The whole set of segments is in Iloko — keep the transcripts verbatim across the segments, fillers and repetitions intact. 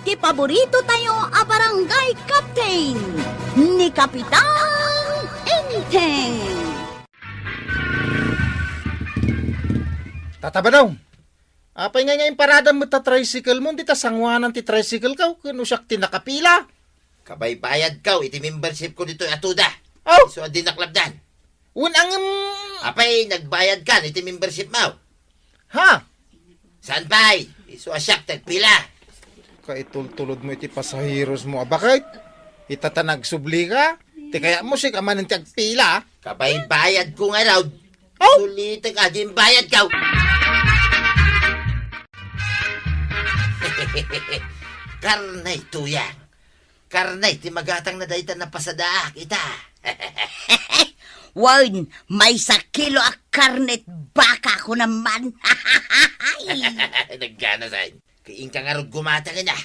ti paborito tayo a barangay captain, ni Kapitan Enteng. Tata Badong, apay ngay nga imparadam met ta tricycle mo, dita sanguanan ti tricycle ko, ken no siak ti nakapila? Kabaybayadko iti membership ko ditoy atuda. Oh! Isu a dinak lapdan. Wen a ngem. Apay, nagbayadkan iti membership mo? Ha? Saan pay? Isu a siak ti agpila. Kaitultulod mo iti pasaheros mo a baket. Ita ta nagsublika. Ti kayat mo, sika manen ti agpila. Kabaybayadko ngarud. Oh! Sulitek a di imbayadko. Karnay, Tuyang. Karnay ti magatangna dayta napasadaak ita. Wen, maysa kilo a karnet baka kunam man. Nagganasay. Ket inka ngarud gumatang ina.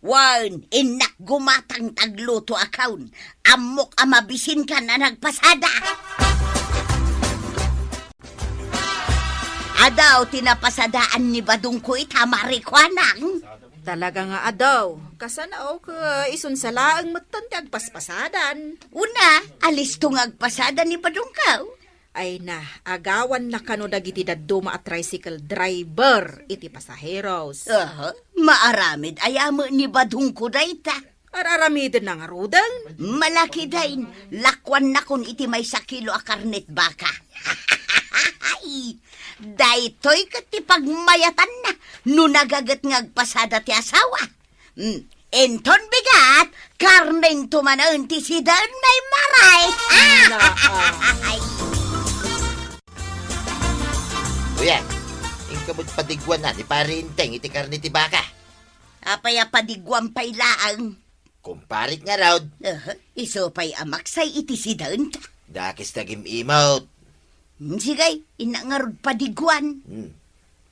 Wen, innak gumatang ta agluto a kaon. Ammok a mabisinkan a nagpasada. Adaw ti napasadaan ni Badongko ita, Mari Kuanang. Talaga nga adaw. Kasano, ket isunsa laeng metten ti agpaspasadan. Una, alisto nga agpasada ni Badongko. Ay na, agawanna kano dagiti dadduma a tricycle driver iti pasaheros. Aha, maaramid aya met ni Badongko dayta. Ar-aramidenna ngaruden? Malakiden, lakuannakon iti maysa kilo a karnet baka. Daytoy ket ti pagmayatanna no nagaget nga agpasada ti asawa. Hmm, inton bigat, karnento manen ti sidaenmi, Mari. Naa. Uy, ah, inka met padiguanna ni Pari Enteng iti karne ti baka. Apay a padiguan pay laeng? Kumparik ngarud. Aha, isu pay a maksay iti sidaenta. Dakes ti agim-imot. Hmm, sige, innak ngarud padiguan. Hmm.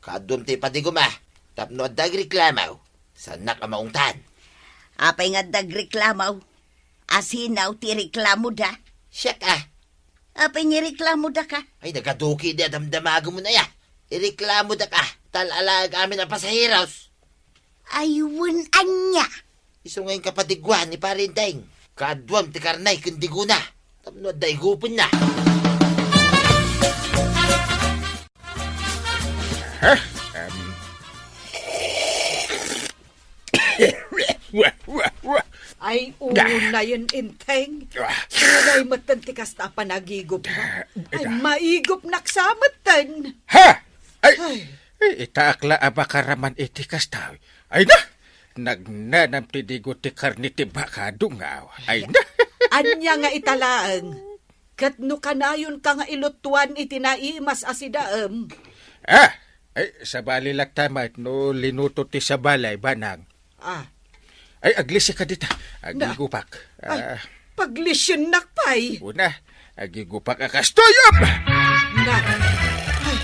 Kaaduam ti ipadigum a, tapno adda agreklamo, saannak a maungtan. Apay nga adda agreklamo? Asino ti reklamoda? Siak a. Apay nga ireklamodak a? Ay, nagaduki di a damdamagem aya. Ireklamodak a, ta al-alaek amin a pasaheros. Ay, wen ania? Isu nga inka padiguan ni Pari Enteng. Kaaduam ti karne ken digona. Tapno adda igupenna. Huh? Em. Wah, wah, wah. Ay, unayen, Enteng. Ah. Unay metten ti kasta a panagigupmo. Ah, ay, ita. Maigupnak sa metten. Ha? Ay, ay. Ay, itaak la a makaraman iti kasta. Ay na! Nagnanam ti digo ti karne ti baka, dungaw. Ay na! Ania nga ita laeng? Ket no kanayonka nga ilutuan iti naimas a sidaem? Ah! Ay, sabali latta met no linuto ti sabali, Banang. Ah. Ay, aglisi ka dita. Na-, agigupak. Ay, ah. Paglisiennak pay. Una, agigupak a kastoy, ap! Na-, ay,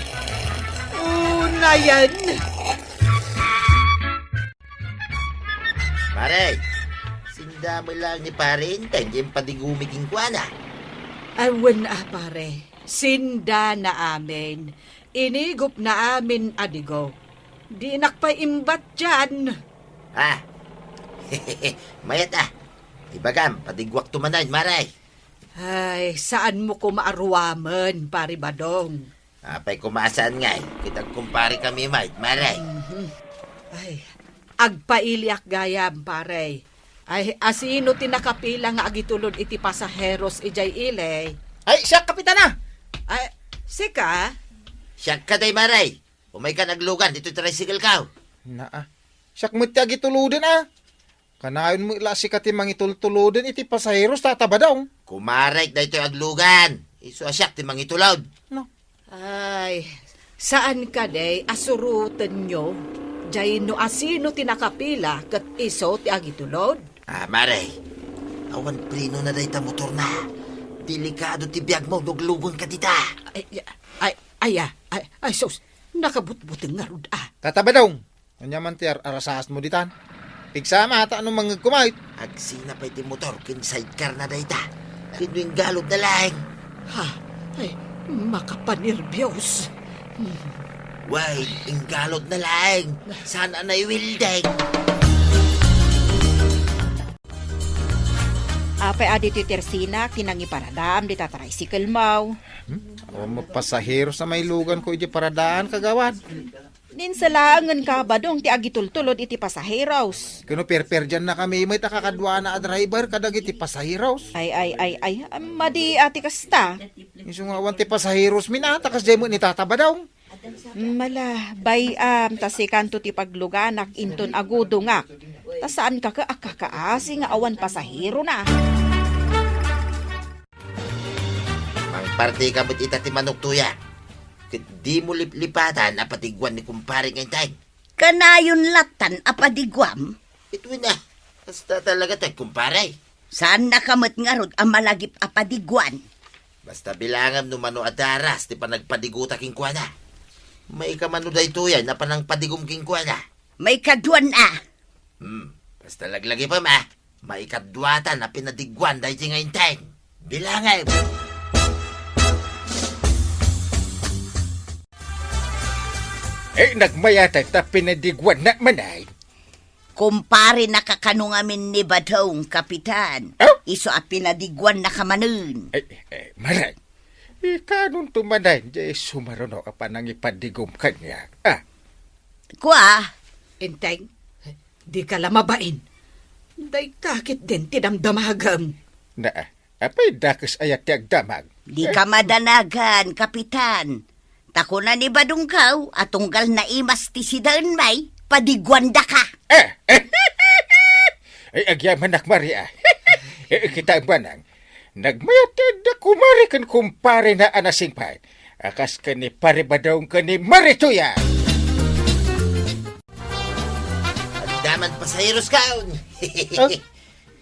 unayen. Pare, sinda met laeng ni Pare Enteng ti impadigumi kenkuana. Ay, wen a, pare. Sindana amin. Inigupna amin a digo. Dinak pay imbat dian. Ah. Mayat a. Ibagam, padiguakto manen, Mare. Ay, saanmo koma a ruamen, Pare Badong. Apay koma a saan ngay, ket agkumpare kami met, Mare. Mhm. Ay, agpailiak gayam, pare. Ay, asino ti nakapila nga agitulod iti pasaheros idiay ili? Ay, siak, Kapitana! Ay, sika? Siak kadi, Mare. Umaykan aglugan ditoy tricycle ko. Naa. Siak met ti agituloden a. Kanayon met la sika ti mangitultuloden iti pasaheros, Tata Badong. Kumarek daytoy aglugan. Isu a siak ti mangitulod. No. Ay, saan kadi a surotenyo? Diay no asino ti nakapila ket isu ti agitulod? Ah, Mare, awan prenona dayta motorna. Delikado ti biagmo no aglugenka dita. Ay, ay, ay, ah, ay, ay, sus, nakabutbuteng ngarud a. Tata Badong, ania man ti ar-arasaasmo ditan? Pigsama ta no mangngegko met. Agsina pay ti motor ken sidecar na dayta. Ken no inggalodna laeng. Ha? Ay, makapanerbios. Way, inggalodna laeng. Saan a naiwildeng. pay a ditoy tersina ti nangiparadaam dita tricycle-mo. Hmm? Awan met pasaheros a mailuganko idiay paradaan, kagawad. Ninsa laengen ka, Badong, ti agitultulod iti pasaheros. Ken no perperdiannakami met a kakaduana a driver kadagiti pasaheros. Ay, ay, ay, ay, madi a ti kasta. Isu nga awan ti pasaherosmi a ta kasdiay met ni Tata Badong. Mala, bay-am, ta sikanto ti pagluganak inton agudongak. Ta saanka a kakaasi nga awan pasaherona. Mangpartika met ita ti manok, Tuyang. Ket dimo liplipatan a padiguan ni kumpare nga Enteng. Kanayon lattan a padiguam? Ket wen a, kasta talaga ti agkumpare. Saannaka met ngarud a malagip a padiguan. Basta bilangam no mano a daras ti panagpadiguta kenkuana. Maika mano daytoy a panangpadigum kenkuana. Maikaduan a. Hmm, basta laglagipem a. Maikaduatan a pinadiguan daydi nga Enteng. Bilangem. Eh, nagmayat ta pinadiguannak manen. Kumparenaka kano ngamin ni Badong, Kapitan. Oh? Isu a pinadiguannaka manen. Eh, eh, manen. Ikanonto manen, di sumaruno a panangipadigum kaniak. Ah. Kua? Enteng, dika la mabain. Dayta ketdin ti damdamagem. Na, apay dakes aya ti agdamag? Dika madanagan, Kapitan. Ta kuna ni Badongko a tunggal naimas ti sidaenmi, padiguandaka. Eh, eh, ay, agyamanak, Maria. Eh, kita, Manang. Nagmayat ti adda kumare ken kumparena a nasingpet a kas ken ni Pare Badong ken ni Mare Tuyang. Adda man pasaheroskon. Ah,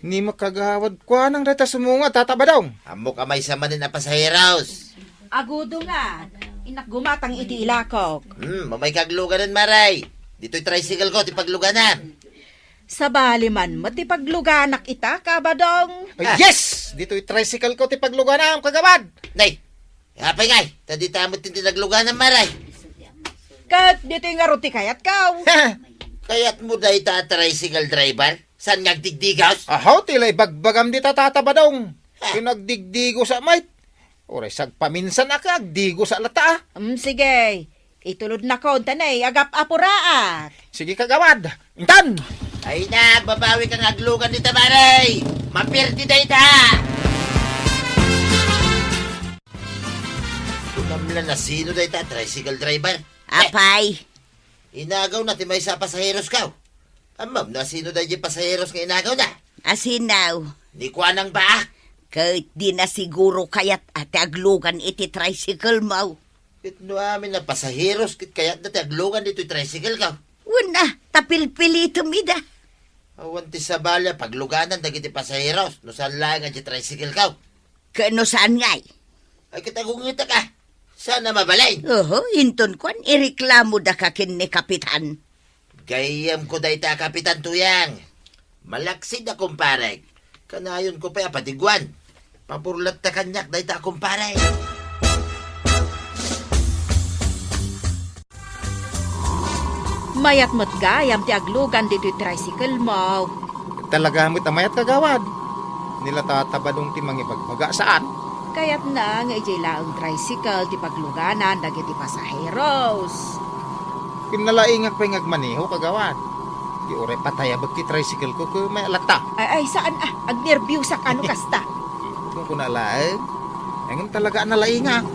ni makagawad kuanang dayta sumunga, Tata Badong. Ammok a maysa manen a pasaheros. Agudongak, innak gumatang iti ilakok. Hmm, mamayka agluganen, Mare. Ditoy tricycle-ko ti pagluganam. Sabali man met ti pagluganak ita, Kabadong. Ay, ah, yes! Ditoy tricycle-ko ti pagluganam, kagawad. Nay, apay ngay, ta dita met ti nagluganam, Mare. Ket ditoy ngarud ti kayatko. Kayatmo dayta a tricycle driver? Saan nga agdigdigos? Ahaw, ti la ibagbagam dita, Tata Badong. Ah. Ti nagdigdigos a met. Uray sagpaminsan a ka, agdigos a lata, ah. Mm, sige. Itulodnakon, ta nay, agap-apuraak. Sige, kagawad. Intan! Ay na, agbabawi kang aglugan dita, Mare. Mapirdi dayta. Kunam la no sino dayta, tricycle driver? Apay. Inagawna ti maysa a pasaherosko. Ammom no asino daydi pasaheros nga inagawna? Asino? Ni kuanang baak. Ket di na siguro kayat a ti aglugan iti tricycle-mo. Ket no amin a pasaheros ket kayatda ti aglugan ditoy tricycle-ko. Wen a, ta pilpilitem ida. Awan ti sabali a pagluganan dagiti pasaheros no saan laeng a di tricycle-ko. Ket no saan ngay? Ay, ket agungetek a. Saan a mabalin? Oho, inton kuan, ireklamodaka ken ni Kapitan. Gayyemko dayta a Kapitan, Tuyang. Malaksid a kumparek. Kanayonko pay a padiguan. Pabor latta kaniak dayta a kumparek. Mayat met gayam ti aglugan ditoy tricycle-mo. Talaga met a mayat, kagawad. Ni la Tata Badong ti mangibagbaga, saan? Kayatna nga idiay laeng tricycle ti pagluganan dagiti pasaheros. Ket nalaingak pay nga agmaneho, kagawad. Di uray patayabek ti tricycle-ko, ket mayat latta. Ay, ay, saan a? Agnerbiosak a no kasta. Ket kuna laeng, ngem talaga a nalaingak.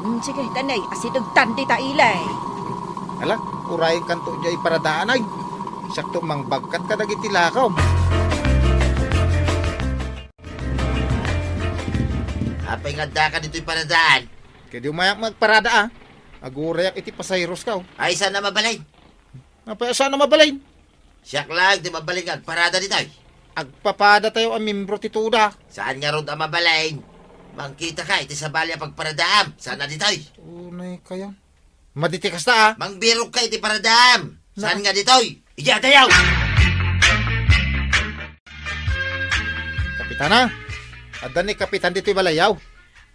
Mm, sige, ta nay, asidegtan dita ili. Ala, urayenkanto diay paradaan ay. Siakto mangbagkat kadagiti lakaw. Apay nga addaka ditoy paradaan? Ket di umayak nga agparada, a. Agurayak iti pasaherosko. Ay, saan a mabalin? Apay a saan a mabalin? Siak laeng ti mabalin nga agparada ditoy. Agpapadatayo a miembro ti TUDA. Saan ngarud a mabalin? Mangkitaka iti sabali a pagparadaam. Saan a ditoy? Unay kaya. Madi ti kasta, a. Mangbirokka iti paradaam. Na- Saan nga ditoy? Idiay adayo! Kapitana, adda ni Kapitan ditoy balayyo.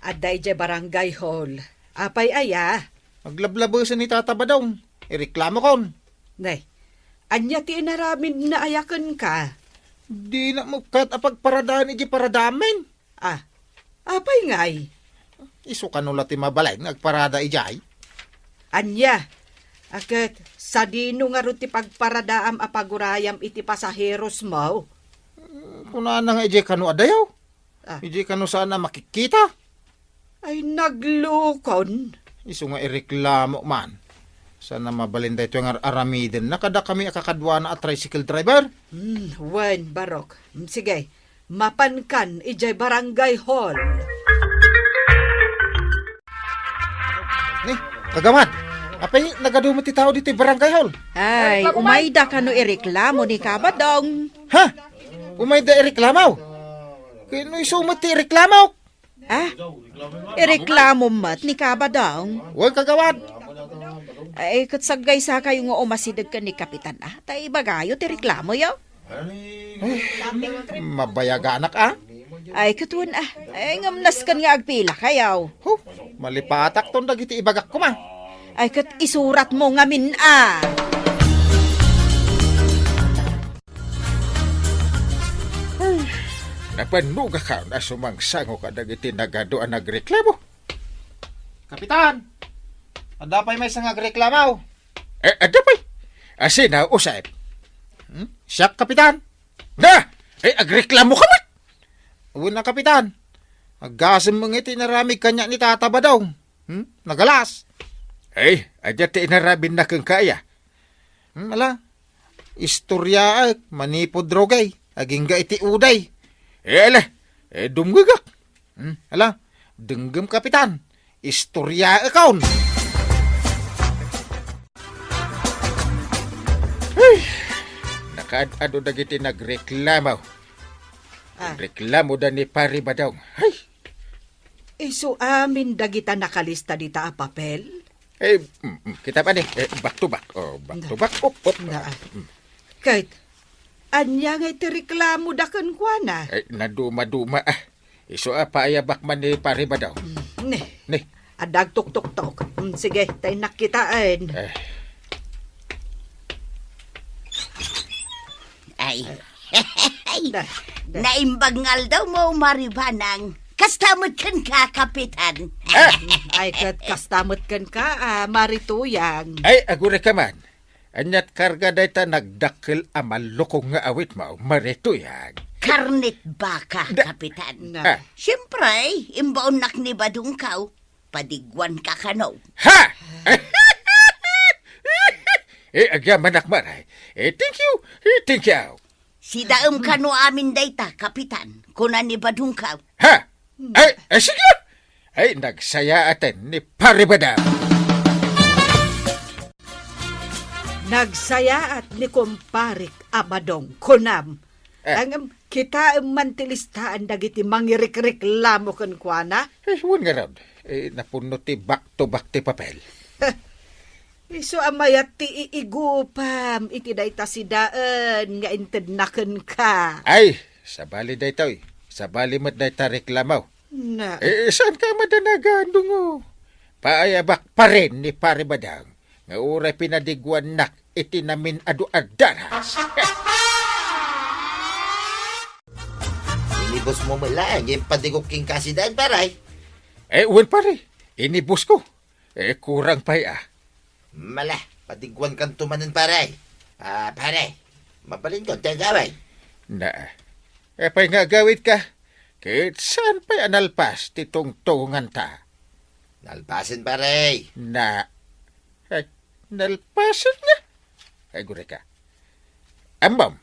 Adda idiay barangay hall. Apay aya? Aglablabesen ni Tata Badong. Ireklamokon. Nay, ania ti inaramidna aya kenka? Dina met kayat a pagparadaen iti paradamin. Ah, apay ngay? Isu kano la ti mabalin nga agparada idiay? Ania? Ket sadino ngarud ti pagparadaam a pagurayam iti pasaherosmo? Kunana nga idiay kano adayo. Ah. Idiay kano saan a makikita. Ay, naglukon. Isu nga ireklamo man. Saan a mabalin daytoy nga ar-aramidenna kadakami a kakaduana a tricycle driver? Hmm, wen, Barok. Hmm, sige, mapankan idiay barangay hall. Ni, kagawad, apay nagadu met ti tao ditoy barangay hall? Ay, umayda kano ireklamo ni Kabadong. Ha? Umayda ireklamo? Kano isu met ti ireklamo? Ah? Ireklamo met ni Kabadong? Wen, kagawad. Ay, ket saggaysa kayo nga umasideg ken ni Kapitan, ah. Ta ibagayo ti reklamoyo. Ay, mabayaganak, ah. Ay, ket wen, ah. Ay, ngem nasken nga agpila kayo. Huh, malipatak ton dagiti ibagak koma. Ay, ket isuratmo ngamin, ah. Ay, napannogak a sumangsango kadagiti nagadu a nagreklamo. Kapitan! Adda pay maysa nga agreklamo? Eh, adda pay. Asina, Usep? Hmm? Siak, Kapitan? Na! Eh, agreklamo ka met! Wen a, Kapitan. Aggasem nga iti inaramid kaniak ni Tata Badong. Hmm? Nagalas. Ay, adda ti inaramidna kenka aya. Hmm, ala. Istoryaek, manipud rugay, agingga iti uday. Eh, ala, eh, dumngegak. Hmm, ala, denggem, Kapitan. Istoryaekon. Ay, nakaad-ado dagiti nagreklamo. Ah. Reklamoda ni Pari Badong. Ay, Isu amin dagita nakalista dita a papel? Eh, mm, mm, kita pa ni. Eh, back to back. Oh, back to back. Up, up. Na, ah. Mm. Ket, ania nga iti reklamoda kenkuana? Eh, naduma-duma, ah. Isu a paayabak man ni Pari Badong. Mm, ne. Ni. Adda agtuktuktok. Mm, sige, tay nakitaen. Eh. Ay. Da, da. Naimbag nga aldawmo, Mari Banang. Kasta met kenka, Kapitan. Ah! Ay, ket kasta met kenka, ah, Mari Tuyang. Ay, agurayka man. Aniat karga dayta nagdakkel a malukong nga awitmo, Mari Tuyang? Karnet baka, Da- Kapitan. Na. Ah. Siempre, imbaonnak ni Badongkaw. Padiguanka kano. Ha? Eh, agyamanak, Mari. Eh, thank you. Eh, thank you. Sidaem kano amin dayta, Kapitan, kuna ni Badongkaw. Ha? Ay, ay, sige. Ay, nagsayaaten ni Pari Badong. Nagsayaat ni kumparik a Badong, kunam. Eh. Ngem, kitaem man ti listaan dagiti mangirikreklamo kenkuana? Eh, wen ngarud, eh, napunno ti back to back ti papel. Isu a mayat ti iigupam iti dayta sidaen nga intedna kenka. Ay, sabali daytoy. Sabali met dayta reklamo. Na. Eh, saanka a madanagan, Dungo? Paayabak pa rin ni Pare Badang nga uray pinadiguannak iti namin-adu a daras. Inibusmo met laeng nga impadigok kenka sidaen, pare. Eh, wen, pare. Inibusko. Eh, kurang pay, ah. Mala, padiguankanto manen, pare. Ah, pare, mabalinko ti agawid. Na, eh, pay nga agawidka? Ket saan pay a nalpas ti tungtunganta? Nalpasen, pare. Na, eh, nalpasen nga? Ay, gureka. Ammom,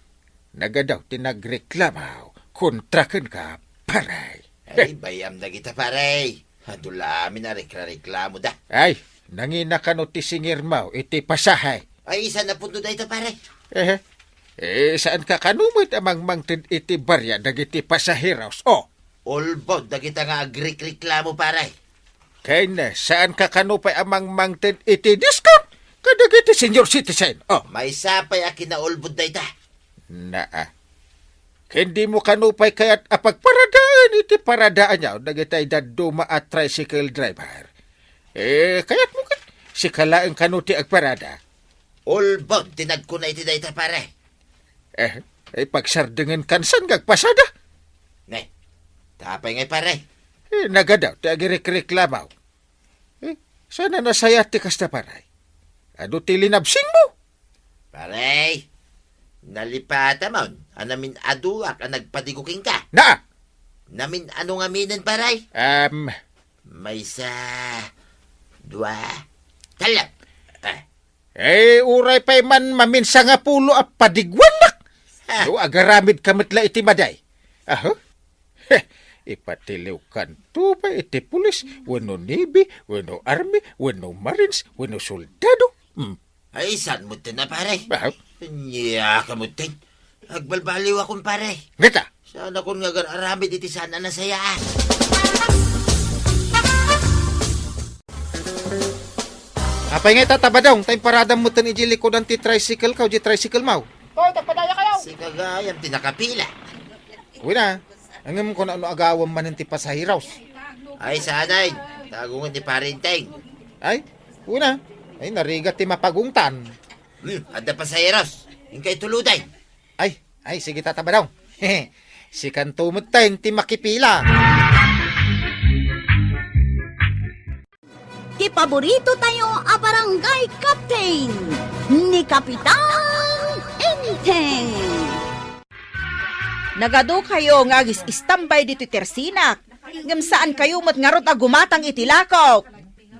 nagadu ti nagreklamo kontra kenka, pare. Ay, bay-am dagita, pare. Adu la amin a reklareklamoda. Ay, nangina kano ti singirmo iti pasahe? Ay, saan a punto dayta, pare? Eh, eh, saanka kano met a mangmangted iti barya dagiti pasaheros? Oh. Ulbod dagita nga agrekreklamo, pare. Ken saanka kano pay a mangmangted iti discount kadagiti senior citizen? Oh. Maysa pay a kinaulbod dayta. Naa. Ken dimo kano pay kayat a pagparadaen iti paradaanyo dagitay dadduma a tricycle driver? Eh, kayatmo ket sika laeng kano ti agparada? Ulbod ti nagkuna iti dayta, pare. Eh, Ay, pagsardengen kan saan nga agpasada? Ne, tapay ngay, pare. Eh, nagadaw ti agirikreklamaw. Eh, saan a nasayaat ti kasta, pare? Adu ti linabsingmo? Pare, nalipatamon a namin-aduak a nagpadigo kenka. Na! Namin-ano ngaminen, pare? Um, Maysa, dua, tallo. Ah. Eh, uray pay man maminsa nga pulo a padiguannak. Ah. No, agaramidka met la iti madi. Aha. Heh, ipatiliwkanto pay iti pulis, wenno navy, wenno army, wenno marines, wenno soldado. Hmm. Ay, saan mo iti na, pare? Ah. Ania ka mo iti? Agbalbaliwakon, pare. Ngata? Saanakon nga agar-aramid iti saan a nasayaat. Apay nga ita, Tabadong, ta imparadam mo ten iti likudan ti tricycle ka o di tricycle maw? Hoy, tagpadaya kayo! Si kagayam ti nakapila. Uy na, ngem kuna no agawem manen ti pasaheros. Ay, sanay. Tago nga ti parenteng. Ay, uy na. Ay, narigat ti mapagungtan. Hmm, adda pasaheros. Inkay tuluden. Ay, ay, sige, Tata Badong. Sikanto met tayo ti makipila. Ti paborito tayo a barangay captain, ni Kapitan Enteng. Nagadu kayo nga agis-istambay ditoy tersinak, ngem saan kayo met ngarud a gumatang iti lakok.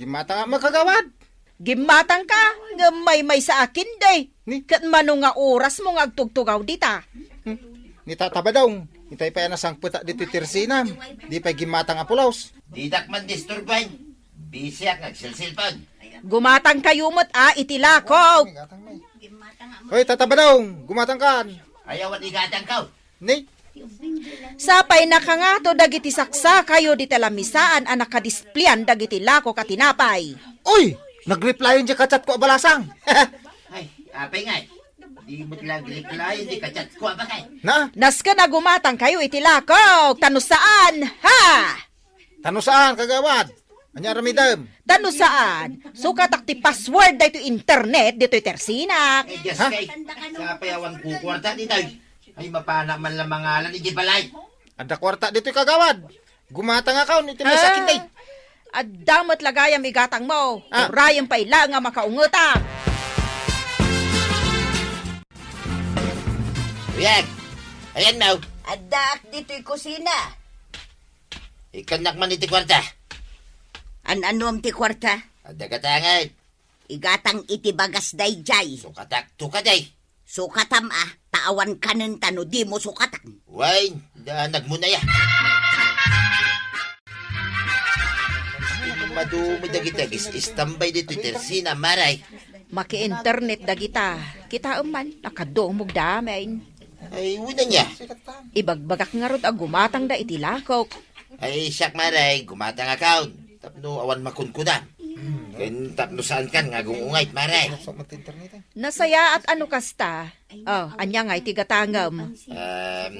Di mata nga makagawad. Gimmatangka, ngem maymaysa a kindi. Ni? Ket mano nga orasmo nga agtugtugaw dita? Hmm. Ni Tata Badong, itay pay a nasangpetak ditoy tersinam. Di pay gimmatang a pulos. Didak man disturbaen. Bisiak nga agselselpon. Gumatang kayo met a iti lakok. Hoy, Tata Badong, gumatang kan. Ayaw a igatangko. Ni? Sapay nakangato dagiti saksakayo dita lamisaan a nakadisplian dagiti lakok a tinapay. Uy! Nag-replyan ti chat ko a balasang. Ay, apay ngay. Di met la nag-replyan ti chat ko a bakay. Na? Nasken a gumatang kayo iti lakok, ta no saan, ha? Ta no saan, kagawad? Ania aramidem? Ta no saan, sukatak ti password daytoy internet ditoy tersinak. Eh, just Ha? kay, sa payawan ko kwarta ditoy. Ay, mapana man lang mangalan, iti balay. Adda kwarta ditoy, kagawad. Gumatang akon, iti may Ah, sakit, ay. Adda met la gayam igatang mo. Ah. Urayen pay la nga makaungetak. Uyag, ayan mo. Addaak ditoy kusina. Ikannak man iti kwarta. An-anuam ti kwarta? Adda gatangay. Igatang iti bagas dayjay. Sukatak to ka day. Sukatam a, ta awan kanen ta no di mo sukatan. Way, danag mo na ya. Madumi dagiti agis-istambay ditoy tersina, maray. Maki-internet dagita. Kitaem man, nakadumog da amin. Ay, unan niya. Ibagbagak ngarud a gumatang da iti lakok. Ay, siak, maray, gumatang akon. Tapno awan makunkuna. Ken tapno saan kan nga agung-ungayt, maray. Nasayaat a no kasta. Oh, ania nga iti gatangem? Um,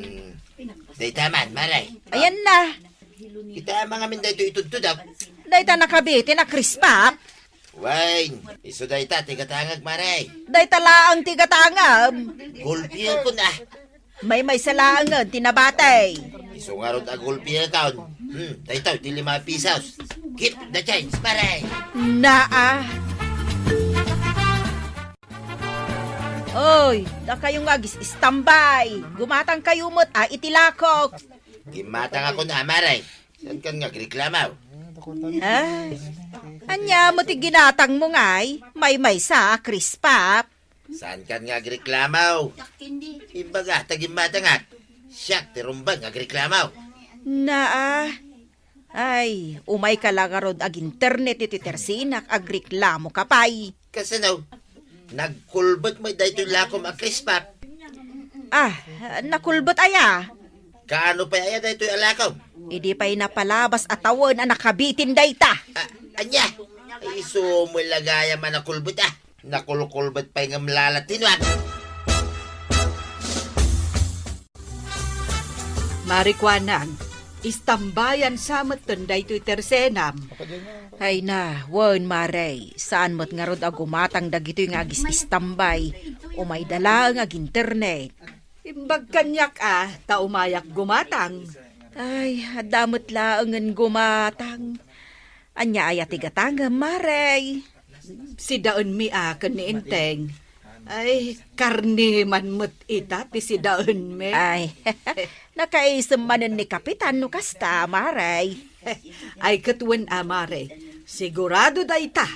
dayta man, maray. Ayan na. Kita mangamin dayto itudtudok. Dayta nakabitin a Crisp Pop. Wen, isu dayta ti gatangek, maray. Dayta laeng ti gatangem. Gulpi ko na. Maymaysa laengen ti nabati. Isu ngarud a gulpi ka. Hmm, dayta ti lima pisos. Keep the change, maray. Naa. Oy, dakayo nga agis-istambay. Gumatang kayo met a iti lakok. Gimmatang ako na, maray. Saan kan nga agreklamo? Ay, ania met ti ginatang mo ngay? Maymaysa a Crisp Pop. Saan kan nga agreklamo? Imbaga, ta gimmatangak. Siak ti rumbeng nga agreklamo. Naa. Ay, umay ka la ngarud ag-internet iti tersinak, agreklamo ka pay. Kasano? Nagkulbet met daytoy lakom a Crisp Pop. Ah, nakulbet aya? Kaano pay aya daytoy a lakom? Idi pay napalabas a tawen a nakabitin dayta. Ah, ania? Ay, isu met la gayam a nakulbet, ah. Nakulkulbet pay ngem lala ti nuak. Marikuanang, istambayan sa met ten daytoy tersenam. Ay na, wen, mare, saan met ngarud a gumatang dagitoy nga agis-istambay. Umayda laeng ag-internet. Imbag kaniak a, ta umayak gumatang. Ay, adda met laengen gumatang. Ania aya ti gatangem, Mare? Sidaenmi a ken ni Enteng. Ay, karne man met ita ti sidaenmi. Ay, nakaisem manen ni Kapitan no kasta, Mare. Ay, ket wen a, Mare. Sigurado dayta.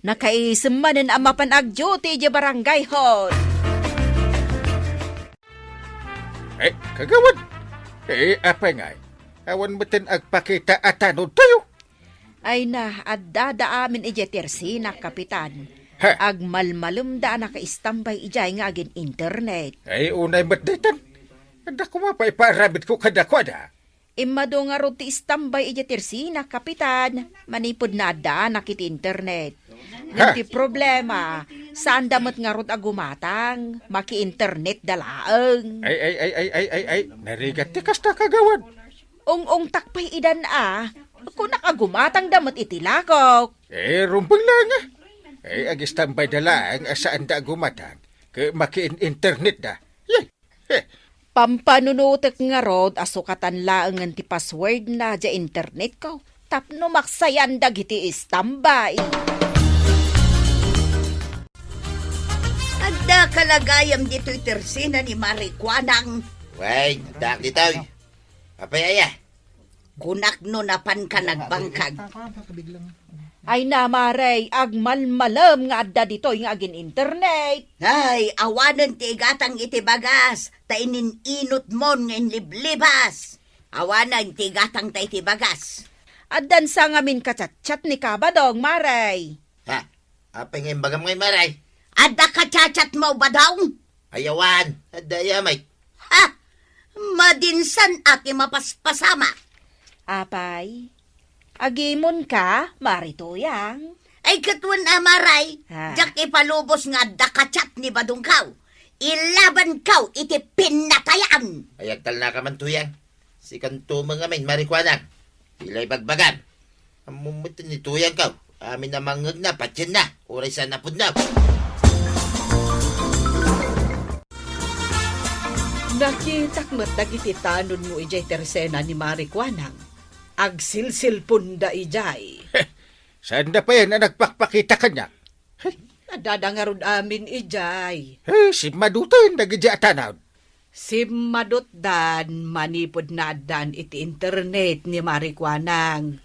Nakaisem manen a mapan agduty idiay barangay hall. Eh, kagawad. Eh, apay ngay? Awan metten agpakita a tanodtayo. Ay na, addada amin idiay tersina, Kapitan. Ha? Agmalmalemda a nakaistambay idiay nga agin-internet. Ay, unay met daytan. Adda koma pay paaramidko kadakuada. Immadu ngarud ti istambay idiay tersina, Kapitan, manipud naaddaanak iti internet. Ngem Ha? ti problema, saanda met ngarud a gumatang, maki-internetda laeng. Ay, ay, ay, ay, ay, ay, ay, narigat ti kasta, kagawad. Ung-ungtak pay idan a, kunak a gumatangda met iti lakok. Eh, rumbeng laeng a. Eh, agistambayda laeng a saanda a gumatang, ket maki-in-internetda. Yay! Pampanunotek ngarud a sukatan laengen ti passwordna diay internetko tapno maksayan dagiti istambay. Adda kalagayam ditoy tersena ni Mare Kuanang. Wen, addaak ditoy. Apay aya? Kunak no napanka nagbangkag. Ay na, Mare, agmalmalem nga adda ditoy nga agin-internet. Ay, awanen ti igatang iti bagas, ta inin-inutmon nga inliblibas. Awanen ti igatangta iti bagas. Addan sa ngamin ka-chat-chat ni Kabadong, Mare. Ha? Apay nga imbagam ngay, Mare? Adda ka-chat-chatmo, Badong? Ay, awan. Adda aya met. Ha? Madinsan a ti mapaspasamak. Apay, agimonka, Mare Tuyang? Ay, ket wen a, Mare. Ha? Diak ipalubos nga adda ka-chat ni Badongko. Ilabanko iti pinnatayan. Ay, agtalnaka man, Tuyang. Sikanto met ngamin, Mare Kuanang. Dila ibagbagam. Ammom met ni Tuyangko. Amin a mangngegna, patienna. Uray saan a pudno. Nakitak met dagiti tanodmo idiay tersena ni Mare Kuanang. Agsilsilponda idiay. Saanda payen a nagpakpakita kaniak? Hey. Addada ngarud amin idiay. Hey, simmaduten dagiti a tanod. Simmadutdan manipud naaddan iti internet ni Mare Kuanang.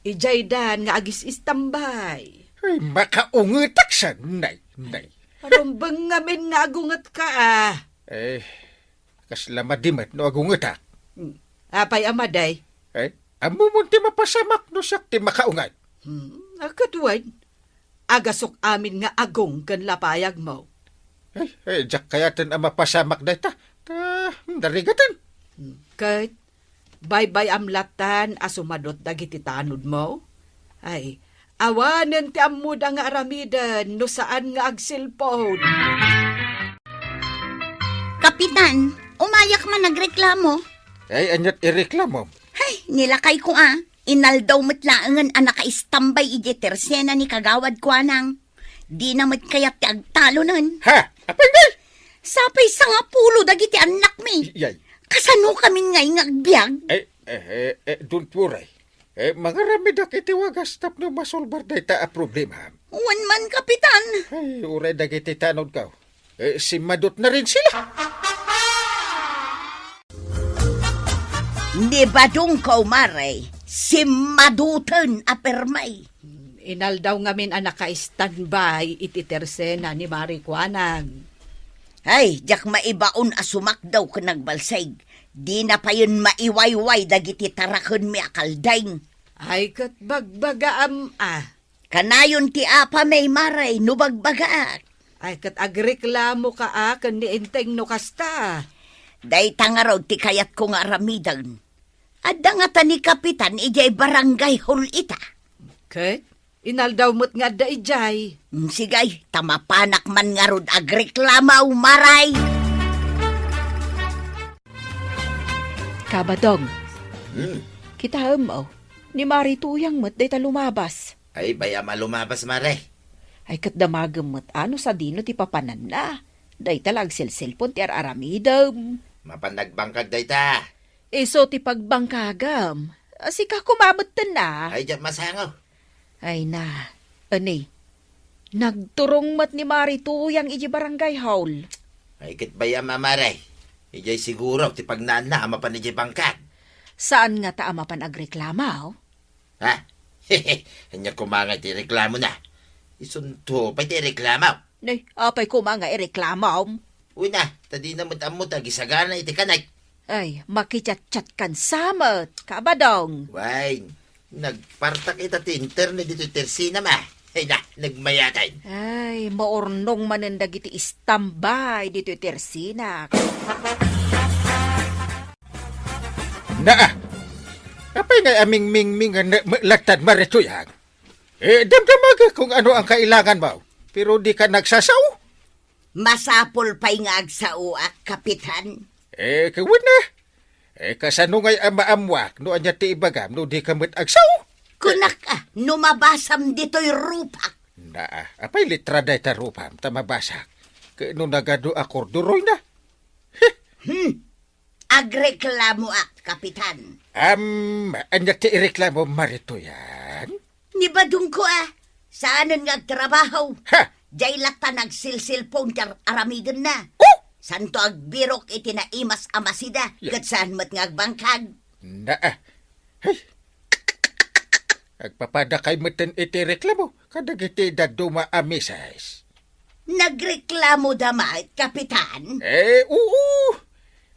Idiaydan nga agis-istambay. Ay, makaungetak sa, nay, nay. Rumbeng ngamin nga agungetka, a. Eh, kasla madi met no agungetak. Hmm. Apay a madi? Eh, ammomon ti mapasamak no siak ti makaunget. Hmm, a, ket wen. Agasok amin nga agong ken lapayagmo. Ay, ay, diak kayaten a mapasamak dayta. Ta, narigaten. Hmm, ket baybay-am lattan a sumadut dagiti tanodmo? Ay, awanen ti ammoda nga aramiden no saan nga agselpon. Kapitan, umayak man nagreklamo. Ay, aniat ireklamo? Ay, nilakayko a. Inaldaw met laengen a nakaistambay idiay tersena ni Kagawad Kuanang. Dina met kayat ti agtalonen. Ha? Apay ngay? Sapay sangapulo dagiti annakmi. Iyay. Kasano kami ngay nga agbiag? Eh, eh, eh, eh, don't worry. Eh, mangaramidak iti wagas tapno masolbar dayta a problema. Wen man, Kapitan. Ay, uray dagiti tanodko. Eh, simmadutna rin sila. Ni Badongko, Mare, simmaduten a permi. Inaldaw ngamin a naka-standby iti tersena ni Mare Kuanang. Ay, diak maibaon a sumakdaw ken nagbalsig. Dina payen maiwayway dagiti tarakenmi a kalding. Ay, ket bagbagaam a. Kanayon ti apami, Mare, no bagbagaak. Ay, ket agreklamoka a ken ni Enteng no kasta. Dayta ngarud ti kayatko nga aramiden. Adda ngata ni Kapitan idiay barangay hall ita. Ket inaldaw met nga adda idiay. Mm, sige, ta mapanak man ngarud agreklamo, Mare. Kabadong. Hmm. Kitaem, o. Ni Mare Tuyang met dayta lumabas. Ay, bay-am a lumabas, Mare. Ay, ket damagem met a no sadino ti papananna. Dayta la agselselpon ti ar-aramidem. Mapan nagbangkag dayta. Isu ti pagbangkagem. A, sika koma metten a. Ay, diak masango. Ay na, ani, nagturong met ni Mari Tuyang iti barangay hall. Ay, ket bay-am a, Mari. Idiay siguro ti pagnaanna a mapan idiay bangkag. Saan ngata a mapan agreklamo? Ha? Ania koma nga iti reklamona? Isunto pay ti reklamo. Nay, apay koma nga ireklamom? Uy na, ta dina met ammo ti agisagana iti kanek. Ay, makichatchat kan sa met, Kabadong. Way, nagpartak ita ti internet ditoy tersinam a. Ay na, nagmayatan. Ay, maurnong manen dagiti standby ditoy tersinak. Naa, apay nga amingmingming nga ne-, me-, lattad Mari Tuyang? Eh, damdamag kung ano ang kailangan mo. Pero di ka nagsasao? Masapul pay nga agsaoak, Kapitan. Eh, kawen na. Eh, kasano ngay a maammuak no ania ti ibagam no di ka met agsao? Kunak a, no mabasam ditoy rupak. Naa, apay letra dayta rupam ta mabasak? Ket no nagadu a korduroy na. Hmm. Agreklamoak, Kapitan. Am, ania ti ireklamo, Mari Tuyang? Ni badongko a, saanen nga agtrabaho. Ha! Diay latta nagsilsilpon ti ar-, aramidenna. Oh! Santo agbirok iti naimas a masida, Ya. Ket saan met nga agbangkag. Naa. Hey! Agpapadakay metten iti reklamo kadagiti dadduma a misis. Nagreklamo da met, Kapitan? Eh, oo.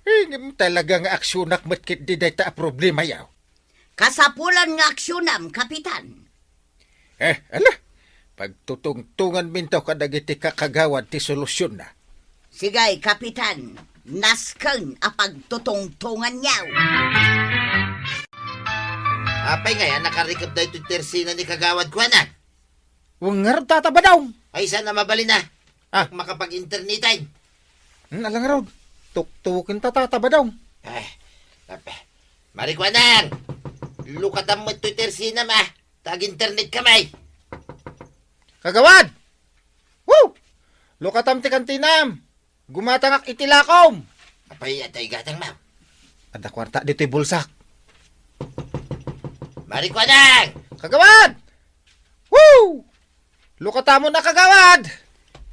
Eh, ngem talaga nga aksionak met ketdi dayta a problema yaw. Kasapulan nga aksionam, Kapitan. Eh, ala, pagtutungtonganminto kadagiti kakagawad ti solusionna. Sige, Kapitan, nasken a pagtutungtongan yaw. Apay ngay a nakarikep daytoy tersina ni Kagawad Kuanang? Wen ngarud, Tata Badong. Ay, saan a mabalin a? Ah. Makapag-interneten. Hmm, ala ngarud. Tuktuken ta, Tata Badong. Eh, apa. Mari Kuanang, lukatam met toy tersinam a. Ta ag-internet kami. Kagawad! Woo! Lukatam ti kantinam. Gumatangak iti lakom. Apay, atay gatang, ma'am? Adda kuarta ditoy bulsak. Mari Kuanang! Kagawad! Woo! Lukatamon a, Kagawad!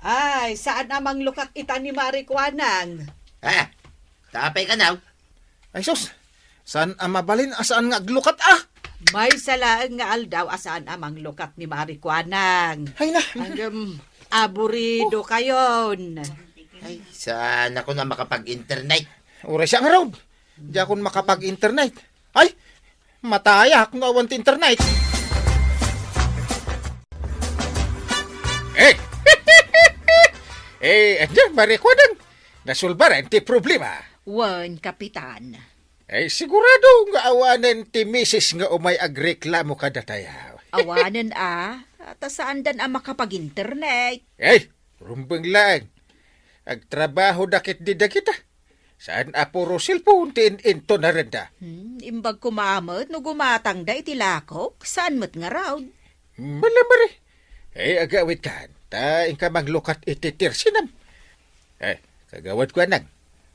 Ay, saan a manglukat ita ni Mari Kuanang? Ha? Ta apay kanaw? Ay sus, saan a mabalin a saan nga aglukat a? Maysa laeng nga aldaw a saan a manglukat ni Mari Kuanang. Ay na. Ngem, aburido kayon. Ay, saan ako na makapag-internet? Uray siya ngarud. Diakon makapag-internet. Ay, matayak no awan ti internet. Eh, eh, ania, Mari Kuanang? Nasulbaran ti problema. Wen, Kapitan. Ay, sigurado nga awanen ti misis nga umay agreklamo kadatayo. Awanen a, ta saandan a makapag-internet. Ay, rumbeng laeng. Agtrabaho da ketdi dagita. Saan a puro cellphone ti in-intonarenda. Hmm, imbag koma met no gumatangda iti lakok, saan met ngarud? Malamari. Eh, agawidkan, ta inka manglukat iti tersinam. Eh, Kagawad Kuanang,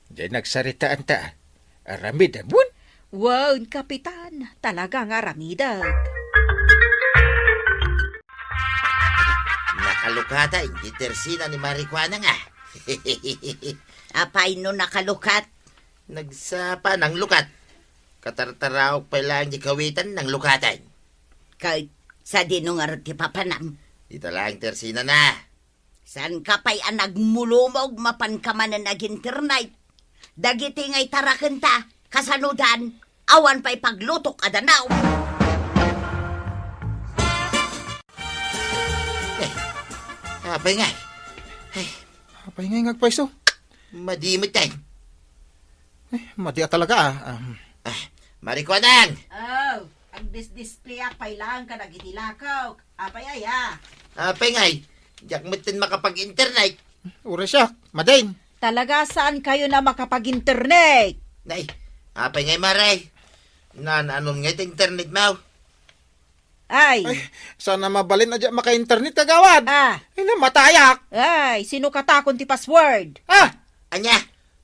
diay nagsaritaanta. Aramidem wen? Wen, Kapitan, talaga nga aramidek. Nakalukata iti tersina ni Mari Kuanang a. Apay no nakalukat? Nagsapa nanglukat. Katartaraok pay laeng di kawitan nanglukatan. Ket sadino ngarud ti papanam? Dita laeng tersinana. Saanka pay a nagmulumog mapanka manen ag-internet? Dagiti nga itarakenta, kasanodan, awan pay paglutok a danaw. Eh, apay ngay? Ay. Apay ngay nga agpayso? Madi met, ay. Eh, madi a talaga, ah. Um. Ah, Mari Kuanang! Oh, agdisdisplayak pay laeng kadagiti lakok. Apay aya? Apay ngay, diak metten makapag-internet. Uray siak, madin. Talaga saan kayo na makapag-internet? Nay, apay ngay, Mari? Naan-anon ngay ti internet mo? Ay. Ay, saan a mabalin a diak maka-internet, kagawad. Ah. Ay, namatayak. Ay, sinukatakon ti password. Ah! Ania?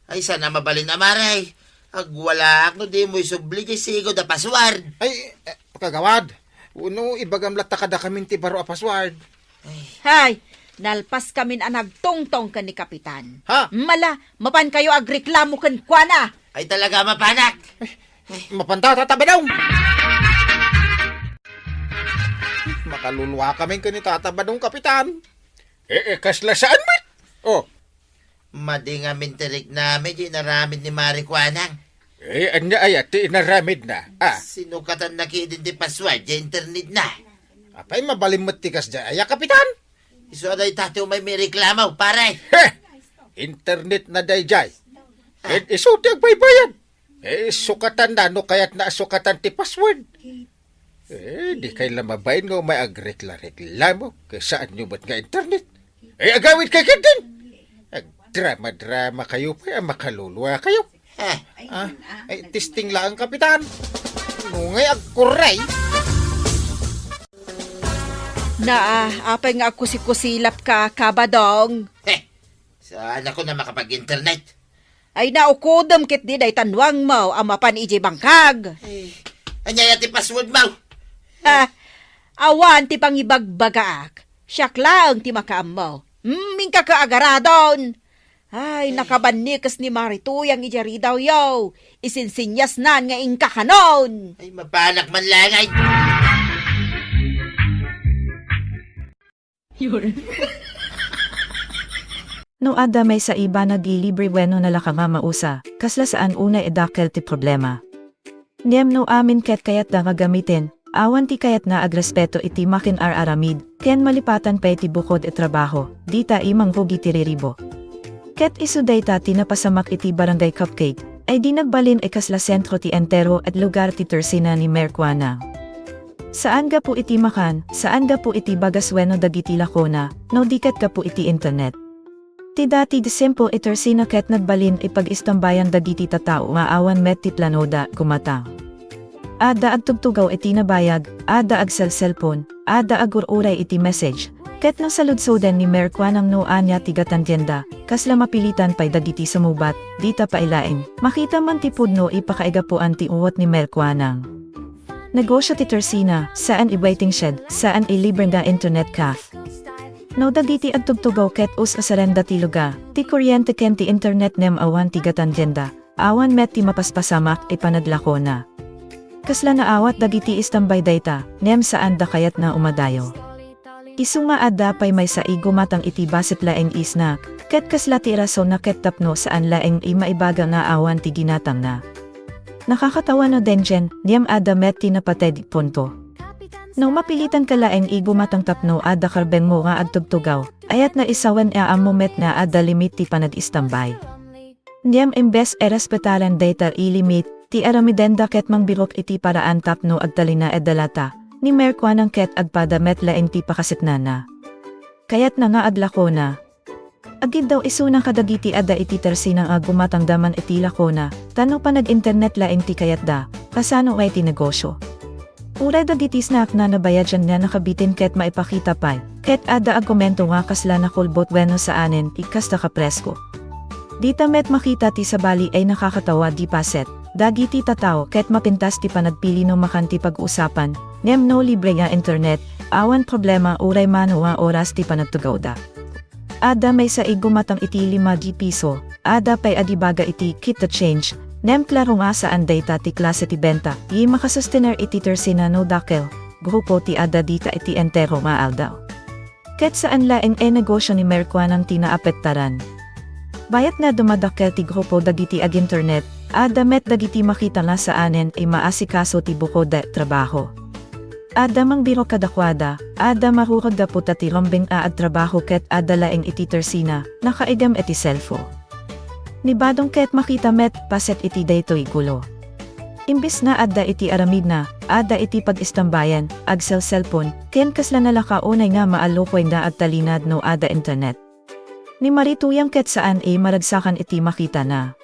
Ay, saan a mabalin, amare. Agwalaak no dimo isubli diay sigud a password. Ay, eh, kagawad. Wenno, ibagam latta kadakamin ti baro a password. Ay. Hay, nalpaskamin a nagtungtong ken ni Kapitan. Ha? Mala, mapankayo agreklamo kenkuana. Ay, talaga, mapanak. Ay, mapanta, Tata Badong. Makaluluakamin ken ni Tata Badong, Kapitan. Eh, eh, kasla saan met? Oh. Madi ngamin ti riknami diay inaramid ni Mari Kuanang. Eh, ania aya ti inaramidna? Ah. Sinukatanna ketdin ti password diay internetna. Apay, mabalin met ti kasdiay aya, Kapitan? Isu a dayta ti umay maireklamo, pare. Heh! Internetna daydiay. Ah. Ket isu ti agbaybayad. Eh, sukatanna no kayatna a sukatan ti password. Eh, dikay la mabain nga umay agrekla-reklamo, ket saanyo met nga internet. Eh, agawidkay ketdin. Agdrama-dramakayo pay a makaluluakayo. Eh. Ah, ay, testing laeng, Kapitan. No ngay agkuray. Naa, apay nga agkusikusilapka, Kabadong? Eh, saanakon a makapag-internet. Ay, naukodem ketdi dayta nuangmo a mapan idiay bangkag. Eh, ania aya ti passwordmo? Ha? Awan ti pangibagbagaak. Siak laeng ti makaammo. Hmm, inka ka agaradon. Ay, nakabannikes ni Mari Tuyang idiay ridawyo. Isinsinyasnan nga inka kanon. Ay, mapanak man laeng ay. No adda maysa a banag a libre wenno nalaka nga mausa, kasla saan unay a dakkel ti problema. Ngem no amin ket kayatda nga gamiten, awan ti kayatna a agrespeto iti makinar-aramid, ken malipatan pay ti bukod a trabaho, dita a mangrugi ti riribo. Ket isu dayta ti napasamak iti Barangay Cupcake, a di nagbalin a kasla sentro ti entero a lugar ti tersina ni Mayor Kuanang. Saan gapu iti makan, saan gapu iti bagas wenno dagiti lakona, no di ket gapu iti internet. Ti dati a simple a tersina ket nagbalin a pag-istambayan dagiti tattao nga awan met ti planoda a gumatang. Adda agtugtugaw iti nabayag, adda agselselpon, adda agur-uray iti message, ket no saludsoden ni Mayor Kuanang no ania ti gatanggenna, kasla mapilitan pay dagiti sumubat, dita pay laeng, makita man ti pudno a pakaigapuan ti uwat ni Mayor Kuanang. Negosyo ti tersina, saan a waiting shed, saan a libre nga internet cafe. No dagiti agtugtugaw ket us-usarenda ti lugar, ti kuryente ken ti internet ngem awan ti gatanggenna, awan met ti mapaspasamak a panaglakona. Kasla naawat dagiti istambay dayta, ngem saanda kayatna a umadayo. Isu nga adda pay maysa a gumatang iti bassit laeng a snack, ket kasla ti rasonna ket tapno saan laeng a maibaga nga awan ti ginatangna. Nakakatawa no denggen, ngem adda met ti napateg a punto. No mapilitanka laeng a gumatang tapno adda karbengmo nga agtugtugaw, ayatna a sawen a ammo met nga adda limit ti panag-istambay. Ngem imbes a respetaran dayta a limit, ti aramidenda ket mangbirok iti paraan tapno agtalinaedda latta, ni Mayor Kuanang ket agpada met laeng ti pakasitnana. Kayatna nga aglakona. Agiddaw isuna kadagiti adda iti tersina nga gumatangda man iti lakona, ta no panag-internet laeng ti kayatda, kasano ngay ti negosyo? Uray dagiti snack nga nabayadan nga nakabitin ket maipakita pay, ket adda argumento nga kasla nakulbot wenno saanen, ikkasta kapresko. Dita met makita ti sabali a nakakatawa a bassit dagiti tattao ket mapintas ti panagpili no makan ti pag-usapan, ngem no libre nga internet, awan problema uray mano nga oras ti panagtugawda. Adda maysa a gumatang iti lima a piso, adda pay a di baga iti keep the change, ngem klaro nga saan dayta ti klase ti benta a makasustener iti tersina no dakkel a grupo ti adda dita iti entero nga aldaw. Ket saan laeng a negosyo ni Mayor Kuanang ti naapektaran. Bayat nga dumadakkel ti grupo dagiti ag-internet, adda met dagiti makita nga saanen a maasikaso ti bukod a trabaho. Adda mangbirok kadakuada, adda marurod gapu ta ti rumbeng a agtrabaho ket adda laeng iti tersina, nakaigem iti cellphone. Ni Badong ket makita met bassit iti daytoy a gulo. Imbes nga adda iti aramidna, adda iti pag-istambayan, agselselpon, ken kasla nalaka unay nga maallukoy nga agtalinaed no adda internet. Ni Mari Tuyang ket saan a maragsakan iti makitana.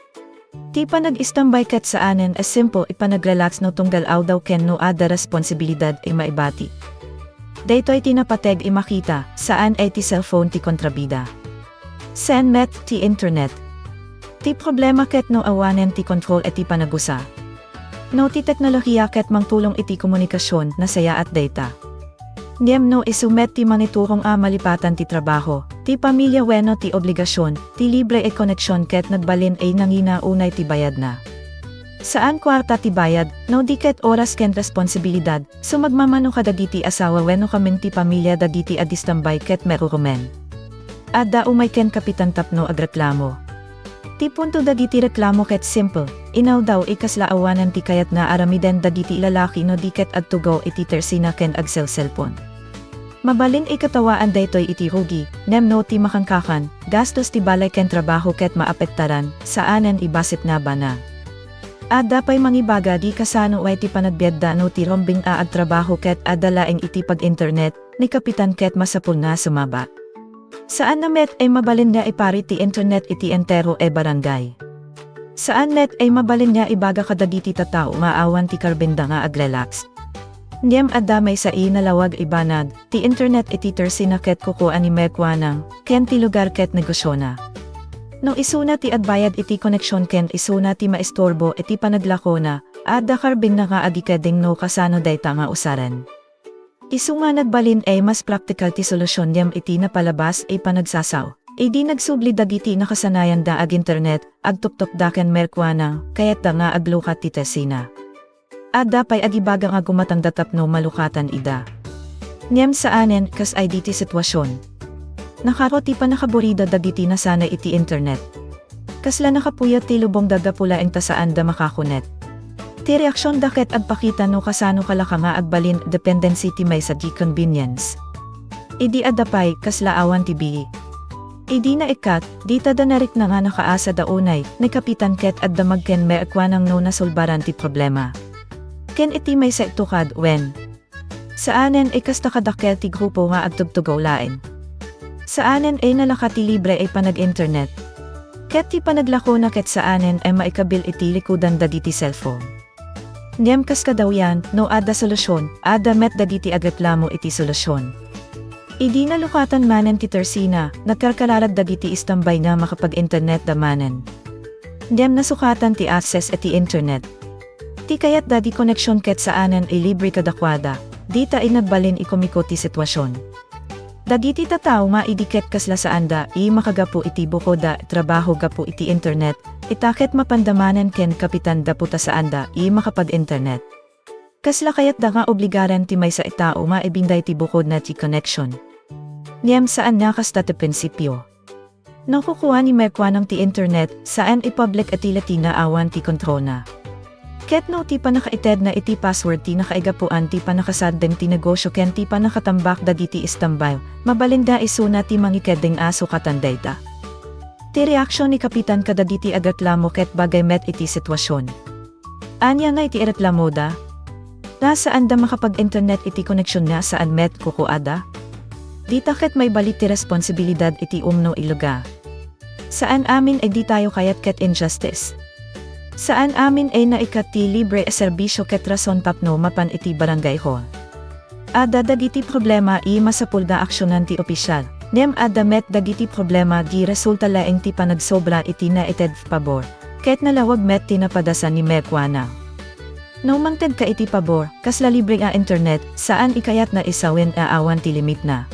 Ti panag-istambay ket saanen a simple a panagrelax no tunggal aldaw ken no adda responsibilidad a maibati. Daytoy ti napateg a makita, saan a ti cellphone ti kontrabida. Saan met ti internet. Ti problema ket no awanen ti kontrol iti panagusa. No ti teknolohiya ket mangtulong iti komunikasion, nasayaat dayta. Ngem no isu met ti mangiturong a malipatan ti trabaho, ti pamilya wenno ti obligasion, ti libre a koneksion ket nagbalin a nangina unay ti bayadna. Saan kuarta ti bayad, no di ket oras ken responsibilidad, sumagmamano kadagiti asawa wenno kamin ti pamilya dagiti agistambay ket merurumen. Adda umay ken kapitan tapno agreklamo. Ti punto dagiti reklamo ket simple, inawdaw a kasla awanen ti kayatna aramiden dagiti lalaki no di ket agtugaw iti tersina ken agselselpon. Mabalin a katawaan daytoy iti rugi, ngem no ti makankakan, gastos ti balay ken trabaho ket maapektaran, saanen a basit nga bana. Adda pay mangibaga di kasano a ti panagbiagda no ti rumbeng a agtrabaho ket adda laeng iti pag-internet, ni kapitan ket masapul nga sumaba. Saan na met a mabalin nga ipari ti internet iti entero a barangay. Saan met a mabalin nga ibaga kadagiti tattao nga awan ti karbengda nga agrelax. Ngem adda maysa a nalawag a banag, ti internet iti tersina ket kukua ni Mekwanang, ken ti lugar ket negosiona. No isuna ti agbayad iti koneksion ken isuna ti maisturbo iti panaglakona, adda karbengna nga agikeddeng no kasano dayta nga usaren. Isu nga nagbalin a mas praktikal ti solusion ngem iti napalabas a panagsasaw. Idi nagsubli dagiti nakasanayanda ag-internet, agtuptopda ken Mekwanang, kayatda nga aglukat ti tersina. Adda pay agibaga nga gumatangda tapno malukatan ida. Ngem saanen, kas ay diti situasion. Nakaro ti pannakaburida dagiti nasanay iti internet. Kasla nakapuyat ti lubongda gapu laeng ta saanda makakonek. Ti reaksionda ket agpakita no kasano kalaka nga agbalin dependency ti maysa ti convenience. Idi adda pay, kasla awan ti bii. Idi naikkat, dita da narikna nga nakaasada unay, ni kapitan ket agdamag ken Mekwanang no nasolbaran ti problema. Ken iti maysa a tukod, wen. Saanen a kasta kadakkel ti grupo nga agtugtugaw laeng. Saanen a nalaka ti libre a panag-internet. Ket ti panaglakona ket saanen a maikabil iti likudan dagiti cellphone. Ngem kas kadawyan, no adda solusion, adda met dagiti agreklamo iti solusion. Idi nalukatan manen ti tersina, nagkarkararag dagiti istambay nga makapag-internetda manen. Ngem nasukatan ti access iti internet. Ti kayatda ti koneksion ket saanen a libre kadakuada, dita a nagbalin a kumiko ti situasion. Dagiti tattao nga idi ket kasla saanda a makagapu iti bukodda a trabaho gapu iti internet, ita ket mapanda manen ken kapitan gapu ta saanda a makapag-internet. Kasla kayatda nga obligaren ti maysa a tao nga ibinday ti bukodna ti connection. Ngem saan nga kasta ti prinsipio. No kukua ni Mekwanang ti internet, saan a public utility nga awan ti kontrolna. Ket no ti pannakaitedna iti password ti nakaigapuan ti pannakasardeng ti negosio ken ti pannakatambak dagiti istambay, mabalinda isuna ti mangikeddeng a sukatan dayta. Ti reaksion ni kapitan kadagiti agreklamo ket bagay met iti situasion. Ania nga iti ireklamoda? Nga saanda makapag-internet iti koneksion nga saan met kukuada? Dita ket maibalik ti responsibilidad iti umno a lugar. Saan amin a ditayo kayat ket injustice. Saan amin a naikkat ti libre a serbisio ket rason tapno mapan iti barangay hall. Adda dagiti problema a masapul nga aksionan ti opisial. Ngem adda met dagiti problema a resulta laeng ti panagsobra iti naited pabor. Ket nalawag met ti napadasan ni Mekwana. No mangtedka iti pabor, kasla libre a internet, saan a kayatna a sawen a awan ti limitna.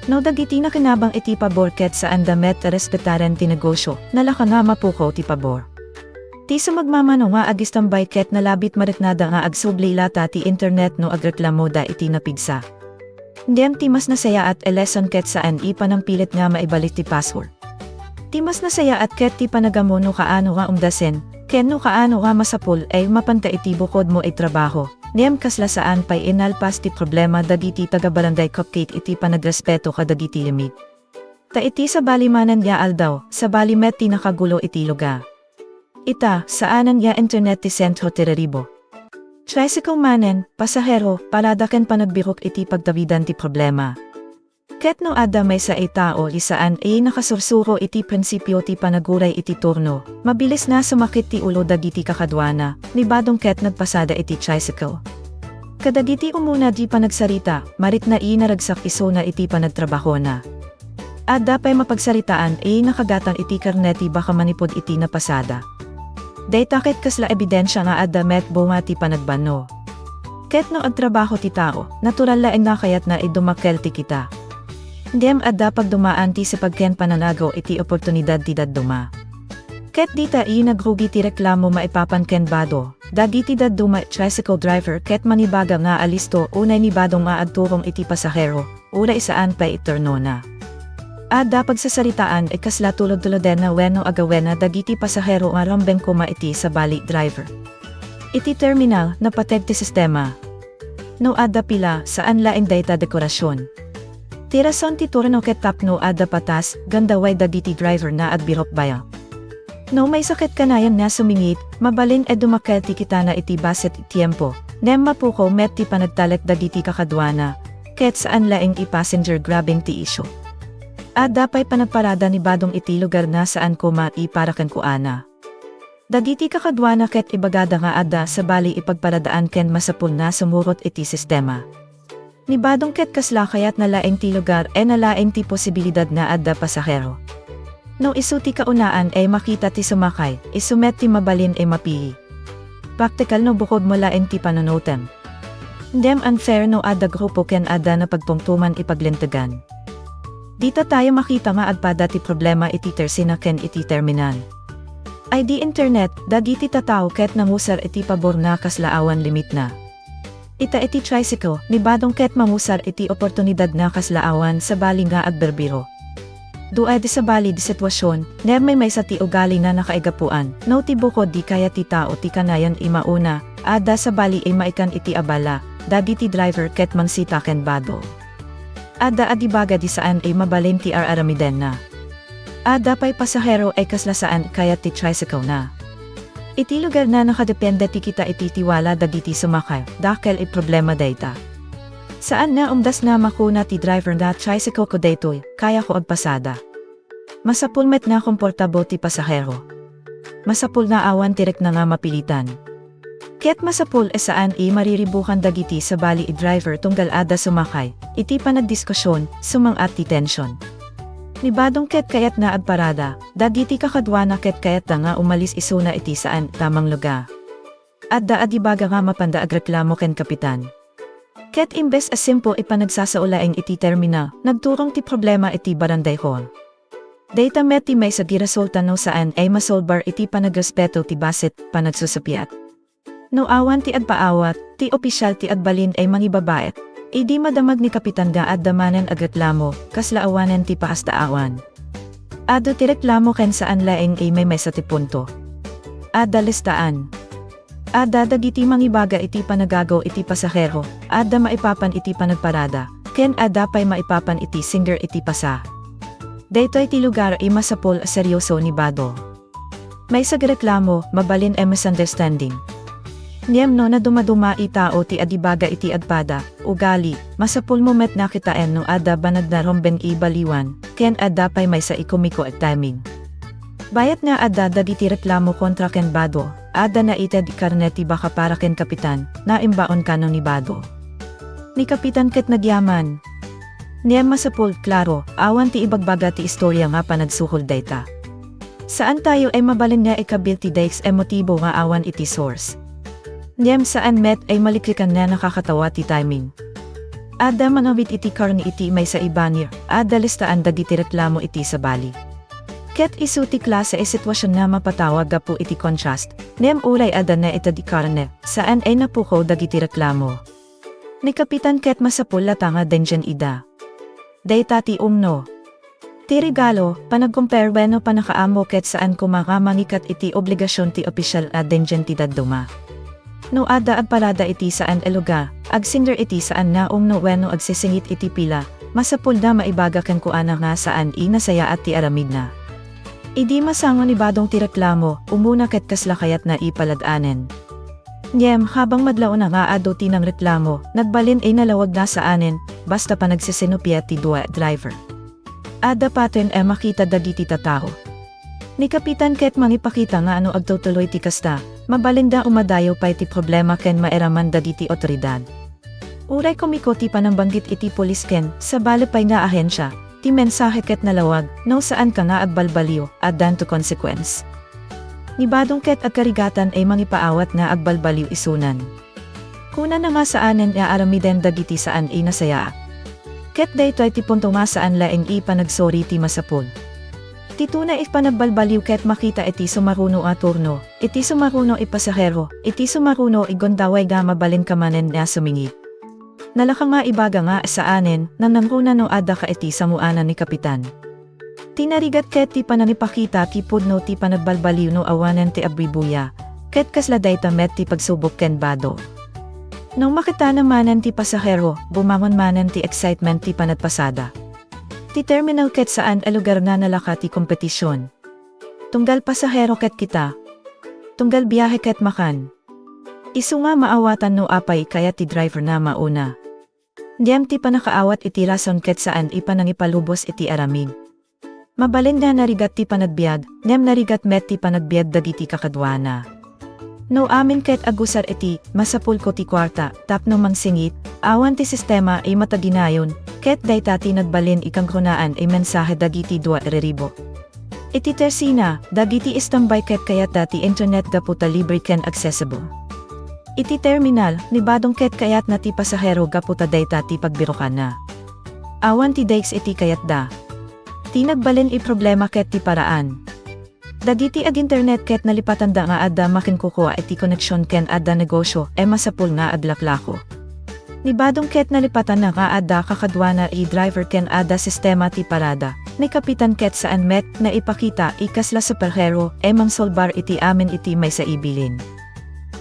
No dagiti nakinabang iti pabor ket saanda met a respetaren ti negosio, nalaka nga mapukaw ti pabor. Ti sumagmamano nga agistambay ket nalabit mariknada nga agsubli latta ti internet no agreklamoda iti napigsa. Ngem ti mas nasayaat a lesson ket saan a panangpilit nga maibalik ti password. Ti mas nasayaat ket ti panagamu no kaano nga umdasen, ken no kaano nga masapul a mapanta iti bukodmo a trabaho. Ngem kasla saan pay a nalpas ti problema dagiti taga-barangay cupcake iti panagrespeto kadagiti limit. Ta iti sabali manen nga aldaw, sabali met ti nakagulo iti lugar. Ita, saanen nga internet ti sentro ti riribo. Tricycle manen, pasahero, parada ken panagbirok iti pagtawidan ti problema. Ket no adda maysa a tao a saan a nakasursuro iti prinsipio ti panaguray iti turno, mabilis nga sumakit ti ulo dagiti kakaduana, ni badong ket nagpasada iti tricycle. Kadagiti umuna ti panagsarita, maritna a naragsak isuna iti panagtrabahona. Adda pay mapagsaritaan a nakagatang iti karne ti baka manipud iti napasada. Dayta ket kasla ebidensia nga adda met bunga ti panagbanno. Ket no agtrabaho ti tao, natural laeng nga kayatna a dumakkel ti kita. Ngem adda pagdumaan ti sipag ken pananago iti oportunidad ti dadduma. Ket dita a nagrugi ti reklamo maipapan ken bado, dagiti dadduma, tricycle driver ket mangibaga nga alisto unay ni bado nga agturong iti pasahero, uray saan pay a turnona. Adda pagsasaritaan a kasla tulod-tulodenna wenno agawenna dagiti pasahero nga rumbeng koma iti sabali driver. Iti terminal, napateg ti sistema. No adda pila, saan laeng dayta dekorasion. Ti rason ti turno ket tapno adda patas, gundaway dagiti driver nga agbirok bayaw. No maysa ket kanayanna sumingit, mabalin a dumakkel ti kitana iti bassit a tiempo. Ngem mapukaw met ti panagtalek dagiti kakaduana, ket saan laeng a passenger grabbing ti issue. Adda pay panagparada ni badong iti lugar nga saan koma a para kenkuana. Dagiti kakaduana ket ibagada nga adda sabali a pagparadaan ken masapul nga sumurot iti sistema. Ni badong ket kasla kayatna laeng ti lugar a nalaeng ti posibilidad nga adda pasahero. No isu ti kaunaan a makita ti sumakay, isu met ti mabalin a mapili. Praktikal no bukod mo laeng ti panunotem. Ngem unfair no adda grupo ken adda napagtumtuman a paglintegan. Dita tayo makita nga agpada ti problema iti tersina ken iti terminal. Idi internet, dagiti tattao ket nangusar iti pabor nga kasla awan limitna. Ita iti tricycle, ni badong ket mangusar iti oportunidad nga kasla awan sabali nga agbirbiro. Dua ti sabali ti situasion, ngem maymaysa ti ugali nga nakaigapuan, no ti bukod di kayat ti tao ti kanayon a mauna, adda sabali a maikan iti abala, dagiti driver ket mangsita ken bado. Adda a di baga di saan a mabalin ti ar-aramidenna. Adda pay pasahero a kasla saan kayat ti tricycle na. Iti lugar na nakadepende ti kita iti tiwala dagiti sumakay, dakkel a problema dayta. Saan nga umdas nga makuna ti driver nga tricycle ko daytoy, kaya ko agpasada. Masapul met nga komportable ti pasahero. Masapul nga awan ti rikna nga mapilitan. Ket masapul a saan a mariribukan dagiti sabali a driver tunggal adda sumakay, iti panagdiskusion, sumang-at ti tension. Ni badong ket kayatna agparada, dagiti kakaduana ket kayatda nga umalis isuna iti saan a manglugar. Adda a di baga nga mapanda agreklamo ken kapitan. Ket imbes a simple a panagsasao laeng iti terminal, nagturong ti problema iti barangay hall. Dayta met ti maysa ti resulta no saan a masolbar iti panagrespeto ti bassit, panagsusupiat. No awan ti agpaawat, ti opisyal ti agbalin a mangibabaet. Idi madamag ni kapitan nga adda manen agreklamo, kasla awanen ti paasta awan. Adu ti reklamo ken saan laeng a maymaysa ti punto. Adda listaan. Adda dagiti mangibaga iti panagago iti pasahero, adda maipapan iti panagparada, ken adda pay maipapan iti singer iti pasa. Daytoy ti lugar a masapul a seryoso ni bado. Maysa nga reklamo, mabalin a misunderstanding. Ngem no nadumaduma a tao ti adi baga iti agpada, ugali, masapul mo met nga kitaen no adda banag nga rumbeng a baliwan, ken adda pay maysa a kumiko a timing. Bayat nga adda dagiti reklamo kontra ken bado, adda naited a karne ti baka para ken kapitan, naimbaon kano ni bado. Ni kapitan ket nagyaman. Ngem masapul, klaro, awan ti ibagbaga ti istorya nga panagsuhol dayta. Saan tayo a mabalin nga ikabil ti dayta a motibo nga awan iti source. Ngem saan met a maliklikan nga nakakatawa ti timing. Adda mangawit iti karne iti maysa a banner, adda listaan dagiti reklamo iti sabali. Ket isu ti klase a sitwasion nga mapatawa gapu iti contrast, ngem uray adda naited a karne, saan a napukaw dagiti reklamo. Ni kapitan ket masapul latta nga dengen ida. Dayta ti umno. Ti regalo, panagkompare wenno panakaammo ket saan koma nga mangikat iti obligasion ti opisyal a dengen ti dadduma. No adda agparada iti saan a lugar, agsinger iti saan nga umno wenno agsisingit iti pila, masapul nga maibaga kenkuana nga saan a nasayaat ti aramidna. Idi masango ni badong ti reklamo, umuna ket kasla kayatna a palad-anen. Ngem habang madlaw na nga adu ti nangreklamo, nagbalin a nalawag nga saanen, basta panagsisinupiat ti dua a driver. Adda pattern a makita dagiti tattao. Ni kapitan ket mangipakita nga no agtutuloy ti kasta, mabalin nga umadayo pay ti problema ken mairaman dagiti otoridad. Uray kumiko ti panangbanggit iti pulis ken sabali pay nga ahensia, ti mensahe ket nalawag, no saanka nga agbalbaliw, addanto consequence. Ni Badong ket agkarigatan a mangipaawat nga agbalbaliw isunan. Kunana nga saanen nga aramiden dagiti saan a nasayaat. Ket daytoy ti punto nga saan laeng a panagsuri ti masapul. Ti tunay a panagbalbaliw ket makita iti sumaruno a turno, iti sumaruno a pasahero, iti sumaruno a gundaway nga mabalinka manen nga sumingit. Nalaka nga ibaga nga saanen, nanangruna no addaka iti sangoanan ni kapitan. Ti narigat ket ti panangipakita ti pudno ti panagbalbaliw no awanen ti abuy-buya, ket kasla dayta met ti pagsubok ken bado. No makitana manen ti pasahero, bumangon manen ti excitement ti panagpasada. Ti terminal ket saan a lugar nga nalaka ti kompetisyon. Tunggal pasahero ket kita. Tunggal biahe ket makan. Isu nga maawatan no apay kayat ti driver nga mauna. Ngem ti pannakaawat iti rason ket saan a panangipalubos iti aramid. Mabalin nga narigat ti panagbiag, ngem narigat met ti panagbiag dagiti kakaduana. No amin ket agusar iti, masapulko ti kuarta, tapno mangsingit, awan ti sistema a mataginayon, ket dayta ti nagbalin a kangkunaan a mensahe dagiti dua a riribo. Iti tersina, dagiti standby ket kayatda ti internet gapu ta libre ken accessible. Iti terminal, ni Badong ket kayatna ti pasahero gapu ta dayta ti pagbirokanna. Awan ti dayta iti kayatda. Ti nagbalin a problema ket ti paraan. Dagiti ag-internet ket nalipatanda nga adda makinkukua iti koneksion ken adda negosio, a masapul nga aglaklako. Ni Badong ket nalipatanna nga adda kakaduana a driver ken adda sistema ti parada. Ni kapitan ket saan met nga ipakita a kasla superhero a mangsolbar iti amin iti maysa a bilin.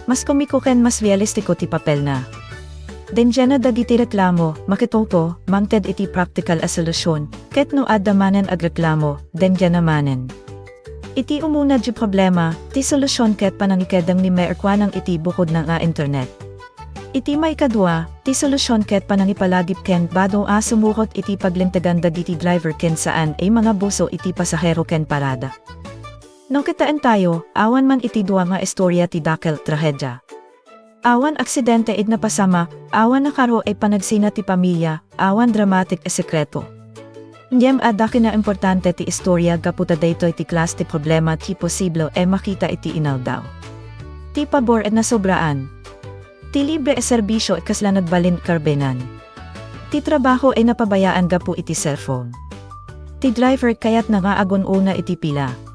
Mas komiko ken mas realistiko ti papelna. Denggenna dagiti reklamo, makitungto, mangted iti praktikal a solusyon, ket no adda manen agreklamo, denggenna manen. Iti umuna ti problema, ti solusyon ket panangikeddeng ni Mayor Kuanang iti bukodna nga internet. Iti maikadua, ti solusyon ket panangipalagip ken Badong a sumurot iti paglintegan dagiti driver ken saan a mangabuso iti pasahero ken parada. No kitaentayo, awan man iti dua nga istorya ti dakkel, trahedya. Awan aksidente a napasamak, awan nakaro a panagsina ti pamilia, awan dramatic a sekreto. Ngem adda kinaimportante ti istorya gapu ta daytoy ti klase ti problema ti posible a makita iti inaldaw. Ti pabor a nasobraan. Ti libre a serbisio a kasla nagbalin a karbenan. Ti trabaho a napabayaan gapu iti cellphone. Ti driver kayatna nga agun-una iti pila.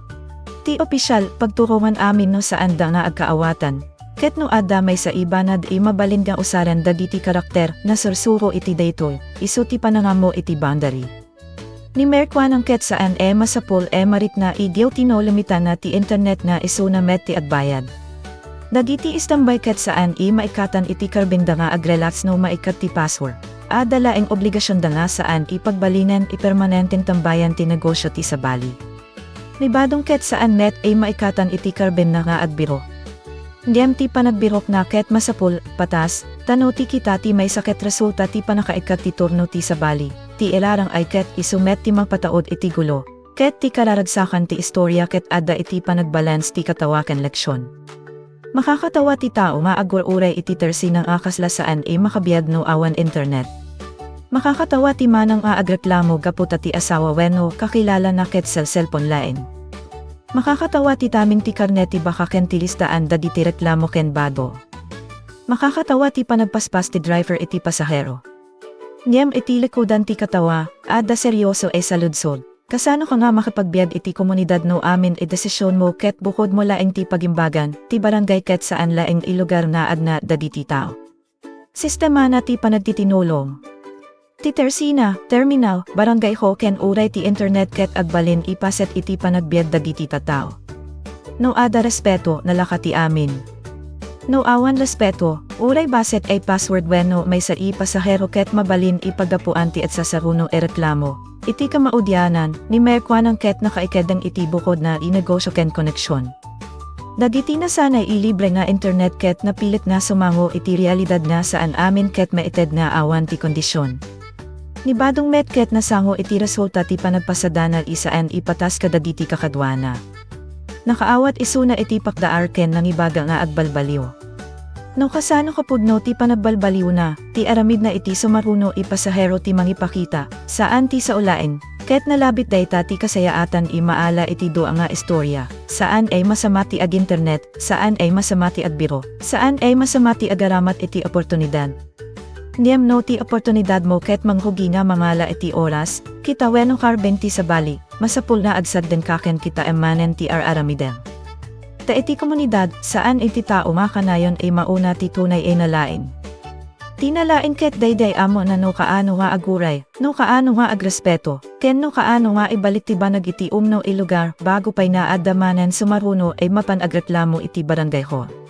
Ti opisyal, pagturongan amin no saanda nga agkaawatan, ket no adda maysa a banad a mabalin nga usaren dagiti karakter nga sursuro iti daytoy, isu ti panangammo iti boundary. Ni Mayor Kuanang ket saan a masapul a marikna a diw ti no limitanna ti internet nga isuna met ti agbayad. Dagiti standby ket saan a maikatan iti karbenda nga agrelax no maikat ti password. Adda laeng obligasionda nga saan a pagbalinen a permanenteng tambayan ti negosyo ti sabali. Ni Badong ket saan met a maikatan iti karbenna nga agbiro. Ngem ti panagbirokna ket masapul, patas, ta no ti kita ti maysa ket resulta ti pannakaikat ti turno ti sabali, ti irarang-ay ket isu met ti mangpataud iti gulo, ket ti kararagsakan ti istorya ket adda iti panagbalance ti katawa ken leksion. Makakatawa ti tao nga agur-uray iti tersina nga kasla saan a makabiag no awan internet. Makakatawa ti manang nga agreklamo gapu ta ti asawa wenno kakilalana ket selselpon laeng. Makakatawa ti taming ti karne ti baka ken ti listaan dagiti reklamo ken bado. Makakatawa ti panagpaspas ti driver iti pasahero. Ngem iti likudan ti katawa, adda seryoso a saludsod. Kasano ka nga makapagbiag iti komunidad no amin a desisionmo ket bukodmo laeng ti pagimbagan, ti barangay ket saan laeng a lugar nga agna dagiti tao. Sistemana ti panagtitinulong. Ti tersina, terminal, barangay hall ken uray ti internet ket agbalin a paset iti panagbiag dagiti tattao. No adda respeto, nalaka ti amin. No awan respeto, uray bassit a password wenno maysa a pasahero ket mabalin a paggapuan ti agsasaruno a reklamo. Iti kamaudianan, ni Mayor Kuanang ket nakaikeddeng iti bukodna a negosyo ken koneksion. Dagiti nasanay a libre nga internet ket napilit nga sumango iti realidad nga saan amin ket maited nga awan ti kondisyon. Ni Badong met ket nasango iti resulta ti panagpasadana a saan a patas kadagiti kakaduana. Nakaawat isuna iti pakdaar ken nangibaga nga agbalbaliw. No kasano kapudno ti panagbalbaliwna, ti aramidna iti sumaruno a pasahero ti mangipakita, saan ti sao laeng, ket nalabit dayta ti kasayaatan a maala iti dua nga istorya, saan a masama ti ag-internet, saan a masama ti agbiro, saan a masama ti agaramat iti oportunidad. Ngem no ti oportunidadmo ket mangrugi nga mangala iti oras, kita wenno karben ti sabali, masapulna agsagdenka ken kitaem manen ti ar-aramidem. Ta iti komunidad, saan iti tao nga kanayon a mauna ti tunay a nalaing. Ti nalaing ket daydiay a mauna no kaano nga aguray, no kaano nga agrespeto, ken no kaano nga ibalik ti banag iti umno a lugar, bago pay nga adda manen sumaruno a mapan agreklamo iti barangay hall.